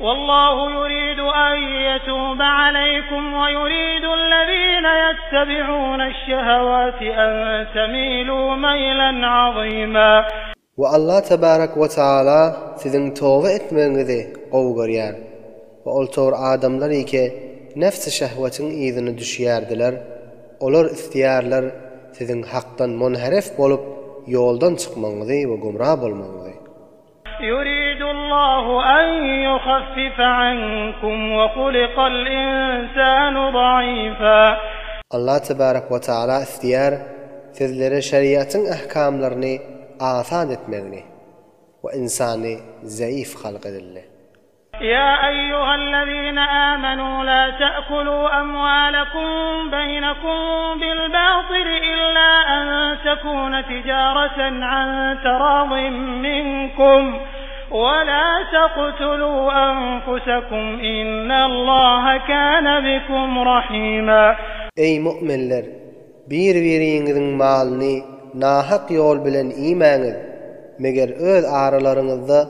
Wallahu yuridu an yetuba aleýkum we yuridu allazina ýettebi'uneş-şehewati an temilu meýlen azyma. We Allah tebarek we taala siziň toba etmegiňizi gowy görýär. We ol tor adamlar ike nefsi şehwetiň yzyna düşýärdiler, olar isleýärler siziň hakdan munherif bolup ýoldan çykmagyňyzy we gumra bolmagyňyzy. Yuridullahu an yuhaffifa ankum we hulikal insanu daifa. Allah tebarek we taala isleýär sizlere şeriatyň ahkamlaryny asan etmegini we ynsany zeif halk edildi. Ýa eýýuhellezine âmenû lâ te'kulû emwâlekum beýnekum bil-bâtili illâ en tekûne tijâreten an terâdin minkum ve lâ teqtulû enfusekum innallâhe kâne bikum rahîmâ. Eý, mu'minler! Bir-biriňiziň malyny nahak ýol bilen iýmäňiz, meger öz aralaryňyzda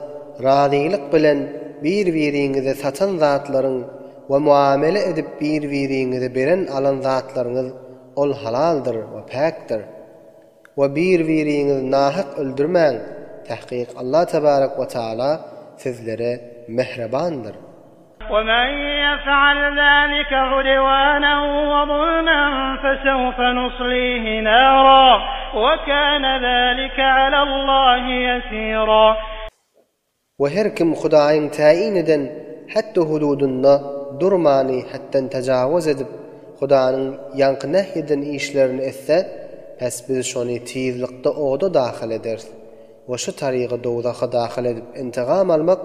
razylyk bilen bir-biriňize satan zatlaryň we muamele edip bir-biriňize beren alan zatlaryňyz ol halaldyr we päkdir. We bir-biriňizi nahak öldürmäň, tahkyk Allah tebarek we taala sizlere mähribandyr. Wemen ýef'al zalike udwanen we zulmen fesewfe nuslihi nara we kâne zalike alallahi ýesîra. We her kim Hudaýyň täýin eden hetdi-hududynda durmany hetden tajawuz edip, Hudanyň ýaňky nehy eden işlerini etse, pes biz şony tizlikde oda dahyl ederis. We şu tarygy dowzaha dahyl edip intigam almak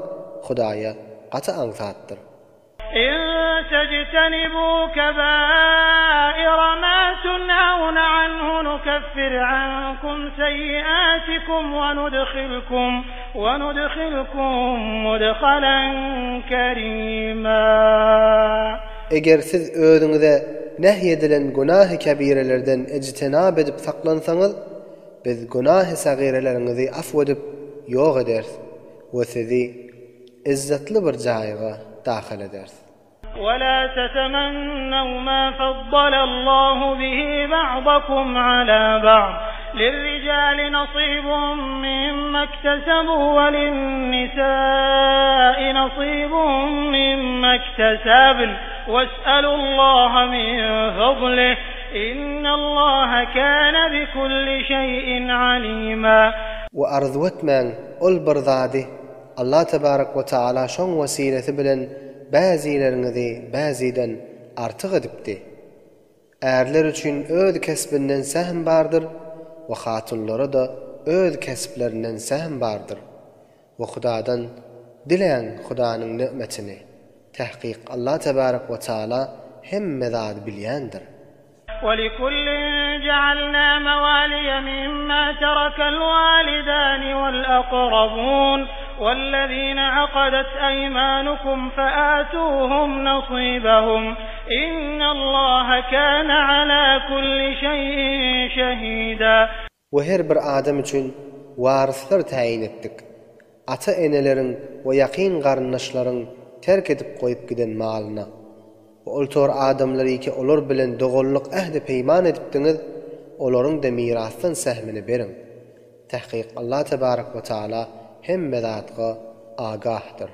Hudaýa gaty aňsatdyr. In tejtenibû kebaira mâ tunhewne anhu nukaffir ankum seyyiâtikum we nudhilkum we nudhilkum mudhalen kerîmâ. Eger siz özüňize nehy edilen günahy kebirelerden ejtenap edip saklansaňyz, Biz günahy sagyreleriňizi afw edip, ýok ederis we sizi yzzatly bir jaýga dahyl ederis. Wela tetemennew ma faddalallahu bihi ba'dakum ala ba'd, lirrijali nasibun mimma iktesebu we linnisai nasibun mimma iktesebn, wes'elullaha min fadlih. Innallaha kana bikulli şeýin alima. We arzuw etmäň ol bir zady Allah tebarek we taala şoň wesilesi bilen bäzileriňizi bäziden artyk edipdi. Ärler üçin öz kesbinden sähm bardyr we hatunlara-da öz kesplerinden sähm bardyr. We Hudadan diläň Hudanyň nygmetini. Tahkyk Allah tebarek we taala hemme zady bilýändir. Welikullin ja'alna mawaliya mimma terakal walidani wal akrabun wellezine akadet eýmanukum featuhum nasibahum innallaha kana ala kulli şeýin şehida. We her bir adam üçin waryslar täýin etdik. Ata-eneleriň we ýakyn garyndaşlaryň terk edip goýup giden malyna. We ol tor adamlaryki olar bilen doganlyk ähdi-peýman edipdiňiz, olaryň-da mirasdan sähmini beriň. Tahkyk Allah tebarek we taala hemme zatga agahdyr.